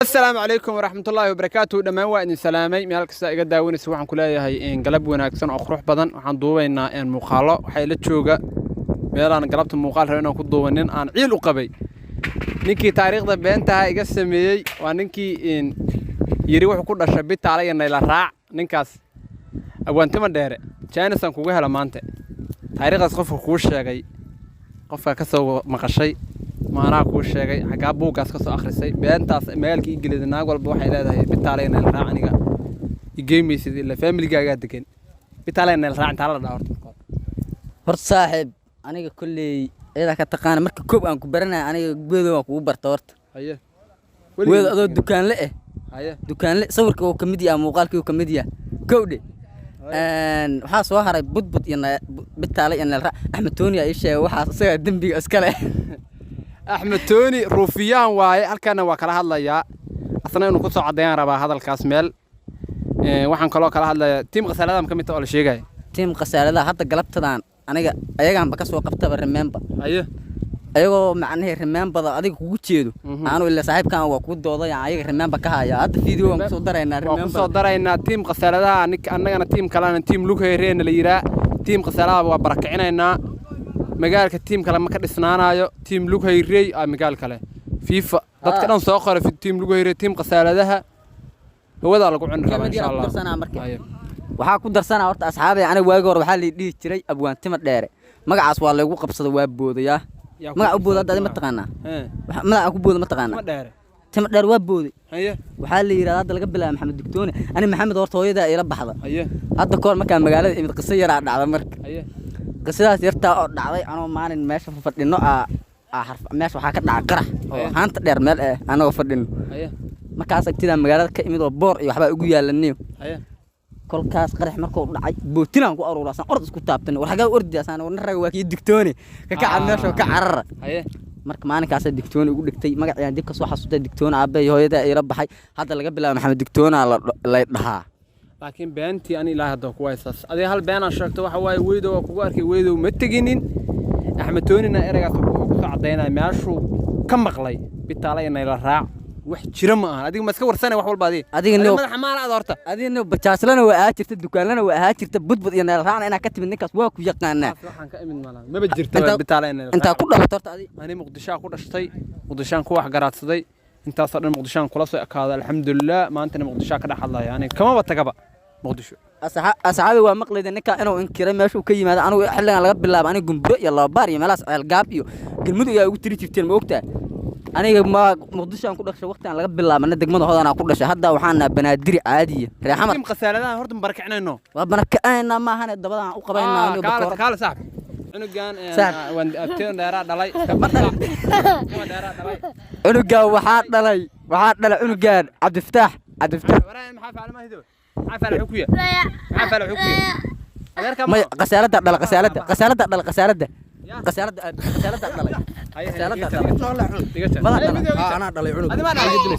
Asalaamu calaykum waraxmatullaahi wabarakaatu. Dhammaan waa idin salaamay. Meel kasta iga daawanaysa waxaan ku leeyahay galab wanaagsan oo qurux badan. Waxaan duubaynaa muuqaalo. Waxaa ila jooga meelaan galabta muuqaal rabo inaan ku duuba nin aan ciil u qabay, ninkii taariikhda beentaha iga sameeyey. Waa ninkii yiri wuxuu ku dhashay Bitaale iyo Nayla Raac. Ninkaas Abwaantima Dheere jaanisaan kuga hela maanta. Taariikhdaas qofka kuu sheegay, qofka ka soo maqashay, maanaa kuu sheegay, xaggaa buuggaas ka soo akhrisay beentaas magaalka ii gelida? Naag walba waxay leedahay Bitaale iyo Nayla Raac aniga igeymaysid, ila faamiligaagaa degan Bitaale iyo Nayla Raac. Intaa la dhaha horta marka hore? Horta saaxiib, aniga kolley ciidaa ka taqaana. Marka koob aan ku baranaya, aniga Weedo waan kugu barta horta. Weedo adoo dukaanle eh. Dukaanle sawirka uu ka mid yahay, muuqaalkii uu ka mid yahay kowdhe. Waxaa soo haray Budbud iyo Bitaale iyo Neelra. Axmed Tooni aa ii sheegay waxaas, isagaa dembiga iskale. Axmed Tooni ruufiyaan waaye. Halkaana waa kala hadlayaa, asna inuu kusoo caddeeyaan rabaa hadalkaas meel. Waxaan kaloo kala hadlayaa tiim khasaaladaha ka mid ta oo la sheegaya. Tiim khasaaladaha hadda galabtadan aniga ayagaanba ka soo qabtaba remember. Ayagoo macnihii remembada adiga kugu jeedo. Aanu ila saaxiibkan waa kugu dooday, ayaga remember ka haya. Hadda video waan kusoo daraynaa. Waa kusoo daraynaa tiim khasaaladaha. Ninka annagana tiim kalena, tiim lughereena la yiraa. Tiim khasaaladaha waa barakicinaynaa magaalka, tiim kale ma ka dhisnaanayo. Tiim lughayrey aa magaal kale FIFA dadka dhan soo qora tiim lughayrey, tiim khasaaladaha hawadaa lagu cuni rabaa, insha Allah. Darsanaa marka. Waxaa ku darsanaa horta, asxaabay, aniga waagi hore waxaa la dhihi jiray Abwaantima Dheere. Magacaas waa laygu qabsada, waa boodayaa. Yaa ku Magaca u booda hadda adi ma qabsaday? Taqaanaa? Hee. Magaca ku booda ma taqaanaa? Ma Dheere. Tima Dheer waa booday. Waxaa la yidhahda hadda laga bilaaba Maxamed Digtoone. Ani Maxamed horta hooyadaa ila baxda. Hadda kahor markaan magaalada imid, qiso yaraa dhacda marka. Qisadaas yartaa oo dhacday, anoo maalin meesha fadhino aa meesha waxaa ka dhacay qarax oo haanta dheer meel eh anagoo fadhino. Markaas agtidaa magaalada ka imid oo boor iyo waxbaa ugu yaalaniyo. Kolkaas qarax markuu dhacay, bootinaan ku aruuraa, saan ord isku taabtan. War xagaa ordi asaan? War raga waa kii Digtoone ka kaca meesha oo ka carara. Marka maalinkaasaa Digtoone ugu dhigtay magacayaan. Dib kasoo xasuustay Digtoone aabbe iyo hooyadaa iila baxay. Hadda laga bilaabo Maxamed Digtoonaa lay dhahaa. Laakiin beentii ani ilaahay hadda ku haysaas. Adiga hal beenaan sheegto waxa waaye Weydow waa kugu arkay, Weydow ma teginin. Axmed Toonina ereygaas wuxuu ku soo caddaynaya meeshuu ka maqlay Bitaale iyo Nayla Raac. Wax jira ma ahan. Adiga ma iska warsanay wax walba adiga? Adiga Adiga madaxa maala ada horta. Adiga bajaaslana waa ahaa jirta, dukaanlana waa ahaa jirta, Budbud iyo Nayl Raacna inaa ka timid ninkaas waa ku yaqaanaa. Waxaan ka imid malaha maba jirto Bitaale iyo Nayla Intaa Raac. ku dhalatay horta adi? Ani Muqdishaa ku dhashtay, Muqdishaan ku wax garaadsaday, intaasoo dhan Muqdishaan kula soo ekaaday, alxamdulilah. Maantana Muqdishaa ka dhex hadlaya, aniga kamaba tagaba Muqdisho. Asxaabi, waa maqlayda ninka inuu inkiray meeshuu ka yimaado. Anigu xilligan laga bilaabo aniga Gumburo iyo Lababaar iyo meelahaas Ceelgaab iyo Galmudug ayaa ugu tiri jirteen, ma ogtaa? Aniga ma Muqdisho aan ku dhashay waqtigan laga bilaabana, degmada Hodan aan ku dhashay. Hadda waxaan nahay Banaadiri caadiya, reexamar. Tiim khasaaladaha horta ma barakicnayno. Waa banakacaynaa maahane, dabadaan u qabaynaa aniga. Kaale. Bakoorad. Kaale saaxib, cunugan Saaxib. waan abtidan dheeraa dhalay, iska kama dheeraa dhalay. Cunugan waxaa dhalay cunugan Cabdifataax, Cabdifataax. Waraa maxaa faala ma hido, maxaa faala xukuya, maxaa faala xukuya adeerka? Maya, qasaalada dhala, qasaalada, qasaalada dhala, qasaalada, qasaalada, qasaalada dhalay, qasaalada dhalay. Diga. Mada dhala. Anaa dhalay cunug. Adi ma dhalay.